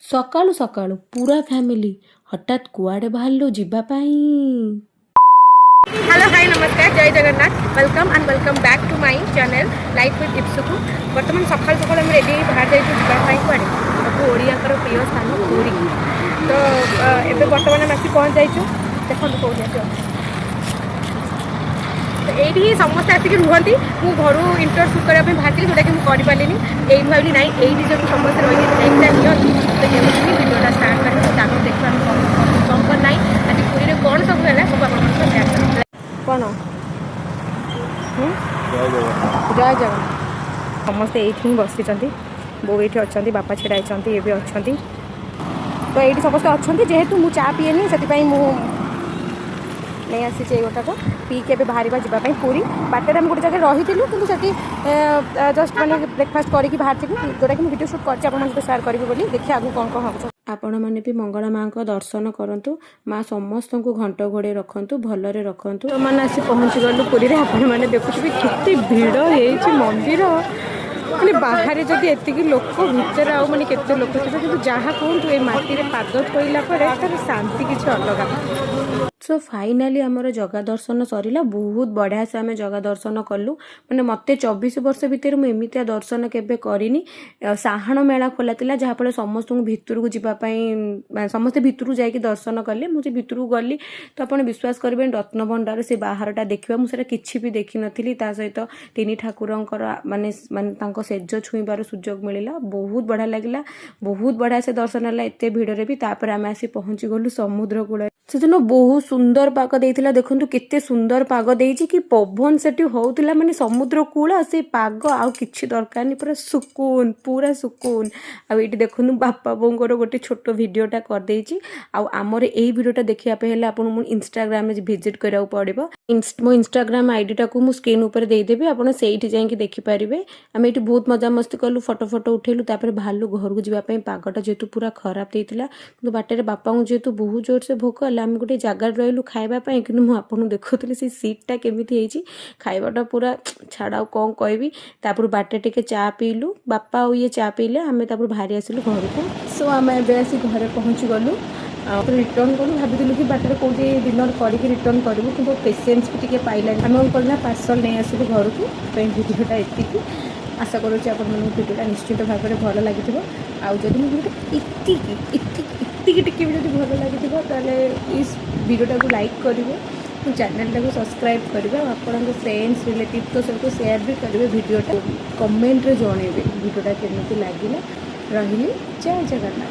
ସକାଳୁ ସକାଳୁ ପୁରା ଫ୍ୟାମିଲି ହଠାତ୍ କୁଆଡ଼େ ବାହାରିଲୁ ଯିବା ପାଇଁ? ହ୍ୟାଲୋ, ହାଇ, ନମସ୍କାର, ଜୟ Jagannath. Welcome and welcome back to my channel Life with ଇପ୍ସୁକୁ। ବର୍ତ୍ତମାନ ସକାଳୁ ସକାଳୁ ଆମେ ରେଡ଼ି ହେଇ ବାହାରି ଯାଇଛୁ ଯିବା ପାଇଁ କୁଆଡ଼େ? ସବୁ ଓଡ଼ିଆଙ୍କର ପ୍ରିୟ ସ୍ଥାନ ପୁରୀ। ତ ଏବେ ବର୍ତ୍ତମାନ ଆମେ ଆସି ପହଞ୍ଚି ଯାଇଛୁ। ଦେଖନ୍ତୁ କେଉଁଠି ଆସି ଅଛୁ। ତ ଏଇଠି ହିଁ ସମସ୍ତେ ଆସିକି ରୁହନ୍ତି। ମୁଁ ଘରୁ ଇଣ୍ଟ୍ରୋ ସୁଟ୍ କରିବା ପାଇଁ ବାହାରିଥିଲି, ଯେଉଁଟାକି ମୁଁ କରିପାରିଲିନି। ଏଇଠି ଭାବିଲି, ନାଇଁ, ଏଇଠି ଯେହେତୁ ସମସ୍ତେ ରହିକି ବ୍ରେକ୍ଟା ନିଅନ୍ତି, ତ ଏଇଠି ହିଁ ଭିଡ଼ିଓଟା ଷ୍ଟାର୍ଟ କରିବା। ତ ଚାଲନ୍ତୁ ଦେଖିବା ଆମେ କ'ଣ କ'ଣ କ'ଣ ନାହିଁ, ଆଜି ପୁରୀରେ କ'ଣ ସବୁ ହେଲା, ସବୁ ଆପଣମାନଙ୍କ ସହ ସେୟାର କରିବା। କ'ଣ? ଜୟ ଜଗନ୍ନାଥ। ସମସ୍ତେ ଏଇଠି ହିଁ ବସିଛନ୍ତି। ବୋଉ ଏଇଠି ଅଛନ୍ତି, ବାପା ଛିଡ଼ା ହେଇଛନ୍ତି, ଏବେ ଅଛନ୍ତି। ତ ଏଇଠି ସମସ୍ତେ ଅଛନ୍ତି। ଯେହେତୁ ମୁଁ ଚା ପିଏନି, ସେଥିପାଇଁ ମୁଁ ନେଇ ଆସିଛି ଏଇ ଗୋଟାକ। ପିଇକି ଏବେ ବାହାରିବା ଯିବା ପାଇଁ ପୁରୀ। ବାଟରେ ଆମେ ଗୋଟେ ଜାଗାରେ ରହିଥିଲୁ, କିନ୍ତୁ ସେଠି ଜଷ୍ଟ ମାନେ ବ୍ରେକଫାଷ୍ଟ କରିକି ବାହାରିଥିଲୁ, ଯେଉଁଟାକି ମୁଁ ଭିଡ଼ିଓ ସୁଟ୍ କରିଛି, ଆପଣଙ୍କ ସହିତ ସେୟାର କରିବି ବୋଲି। ଦେଖିବା ଆଗକୁ କ'ଣ କ'ଣ ହେଉଛି। ଆପଣମାନେ ବି ମଙ୍ଗଳା ମାଙ୍କ ଦର୍ଶନ କରନ୍ତୁ। ମା ସମସ୍ତଙ୍କୁ ଘଣ୍ଟ ଘୋଡ଼େଇ ରଖନ୍ତୁ, ଭଲରେ ରଖନ୍ତୁ। ମାନେ ଆସି ପହଞ୍ଚିଗଲୁ ପୁରୀରେ। ଆପଣମାନେ ଦେଖୁଥିବେ କେତେ ଭିଡ଼ ହେଇଛି ମନ୍ଦିର। ମାନେ ବାହାରେ ଯଦି ଏତିକି ଲୋକ, ଭିତରେ ଆଉ ମାନେ କେତେ ଲୋକ ଥିବେ। କିନ୍ତୁ ଯାହା କୁହନ୍ତୁ, ଏ ମାଟିରେ ପାଦ ଥୋଇଲା ପରେ ତାର ଶାନ୍ତି କିଛି ଅଲଗା। ସୋ ଫାଇନାଲି ଆମର ଜଗା ଦର୍ଶନ ସରିଲା। ବହୁତ ବଢ଼ିଆ ସେ ଆମେ ଜଗା ଦର୍ଶନ କଲୁ। ମାନେ ମୋତେ 24 ବର୍ଷ ଭିତରେ ମୁଁ ଏମିତିଆ ଦର୍ଶନ କେବେ କରିନି। ସାହାଣ ମେଳା ଖୋଲା ଥିଲା, ଯାହାଫଳରେ ସମସ୍ତଙ୍କୁ ଭିତରକୁ ଯିବା ପାଇଁ, ମାନେ ସମସ୍ତେ ଭିତରକୁ ଯାଇକି ଦର୍ଶନ କଲେ। ମୁଁ ସେ ଭିତରକୁ ଗଲି ତ ଆପଣ ବିଶ୍ୱାସ କରିବେନି, ରତ୍ନଭଣ୍ଡାର ସେ ବାହାରଟା ଦେଖିବା, ମୁଁ ସେଇଟା କିଛି ବି ଦେଖିନଥିଲି। ତା ସହିତ ତିନି ଠାକୁରଙ୍କର ମାନେ ମାନେ ତାଙ୍କ ଶେଯ ଛୁଇଁବାର ସୁଯୋଗ ମିଳିଲା। ବହୁତ ବଢ଼ିଆ ଲାଗିଲା। ବହୁତ ବଢ଼ିଆ ସେ ଦର୍ଶନ ହେଲା ଏତେ ଭିଡ଼ରେ ବି। ତାପରେ ଆମେ ଆସି ପହଞ୍ଚି ଗଲୁ ସମୁଦ୍ର କୂଳରେ। ସେଦିନ ବହୁତ ସୁନ୍ଦର ପାଗ ଦେଇଥିଲା। ଦେଖନ୍ତୁ କେତେ ସୁନ୍ଦର ପାଗ ଦେଇଛି, କି ପବନ ସେଠି ହଉଥିଲା। ମାନେ ସମୁଦ୍ର କୂଳ, ସେ ପାଗ, ଆଉ କିଛି ଦରକାର ନାହିଁ। ପୁରା ସୁକୁନ, ପୁରା ସୁକୁନ। ଆଉ ଏଇଠି ଦେଖନ୍ତୁ, ବାପା ବୋଉଙ୍କର ଗୋଟେ ଛୋଟ ଭିଡ଼ିଓଟା କରିଦେଇଛି। ଆଉ ଆମର ଏଇ ଭିଡ଼ିଓଟା ଦେଖିବା ପାଇଁ ହେଲେ ଆପଣଙ୍କୁ ମୁଁ ଇନଷ୍ଟାଗ୍ରାମରେ ଭିଜିଟ୍ କରିବାକୁ ପଡ଼ିବ। ମୋ ଇନଷ୍ଟାଗ୍ରାମ ଆଇଡ଼ିଟାକୁ ମୁଁ ସ୍କ୍ରିନ୍ ଉପରେ ଦେଇଦେବି, ଆପଣ ସେଇଠି ଯାଇକି ଦେଖିପାରିବେ। ଆମେ ଏଇଠି ବହୁତ ମଜାମସ୍ତି କଲୁ, ଫଟୋ ଫଟୋ ଉଠେଇଲୁ। ତାପରେ ବାହାରିଲୁ ଘରକୁ ଯିବା ପାଇଁ। ପାଗଟା ଯେହେତୁ ପୁରା ଖରାପ ଦେଇଥିଲା, କିନ୍ତୁ ବାଟରେ ବାପାଙ୍କୁ ଯେହେତୁ ବହୁତ ଜୋରସେ ଭୋକ ହେଲା, ଆମେ ଗୋଟେ ଜାଗାରେ ରହିଲୁ ଖାଇବା ପାଇଁ। କିନ୍ତୁ ମୁଁ ଆପଣଙ୍କୁ ଦେଖାଉଥିଲି ସେଇ ସିଟ୍ଟା କେମିତି ହେଇଛି। ଖାଇବାଟା ପୁରା ଛାଡ଼, ଆଉ କ'ଣ କହିବି। ତାପରେ ବାଟରେ ଟିକେ ଚା ପିଇଲୁ। ବାପା ଆଉ ଇଏ ଚା ପିଇଲେ। ଆମେ ତାପରେ ବାହାରି ଆସିଲୁ ଘରକୁ। ସୋ ଆମେ ଏବେ ଆସି ଘରେ ପହଞ୍ଚିଗଲୁ। ଆଉ ରିଟର୍ନ କଲୁ। ଭାବିଥିଲୁ କି ବାଟରେ କେଉଁଠି ଡିନର୍ କରିକି ରିଟର୍ନ କରିବୁ, କିନ୍ତୁ ପେସେନ୍ସ ବି ଟିକେ ପାଇଲାନି। ଆମେ କ'ଣ କଲୁ ନା ପାର୍ସଲ୍ ନେଇ ଆସିଲୁ ଘରକୁ ପାଇଁ। ଭିଡ଼ିଓଟା ଏତିକି। ଆଶା କରୁଛି ଆପଣମାନଙ୍କୁ ଭିଡ଼ିଓଟା ନିଶ୍ଚିତ ଭାବରେ ଭଲ ଲାଗିଥିବ। ଆଉ ଯଦି ମୋ ଭିଡ଼ିଓଟା ଏତିକି ଏତିକି ଏତିକି ଟିକେ ବି ଯଦି ଭଲ ଲାଗିଥିବ, ତାହେଲେ ପ୍ଲିଜ୍ ଭିଡ଼ିଓଟାକୁ ଲାଇକ୍ କରିବେ, ମୋ ଚ୍ୟାନେଲଟାକୁ ସବସ୍କ୍ରାଇବ୍ କରିବେ ଆଉ ଆପଣଙ୍କ ଫ୍ରେଣ୍ଡସ୍, ରିଲେଟିଭ୍ଙ୍କ ସହିତ ସେୟାର ବି କରିବେ ଭିଡ଼ିଓଟା। କମେଣ୍ଟରେ ଜଣେଇବେ ଭିଡ଼ିଓଟା କେମିତି ଲାଗିଲା। ରହିଲି, ଜୟ ଜଗନ୍ନାଥ।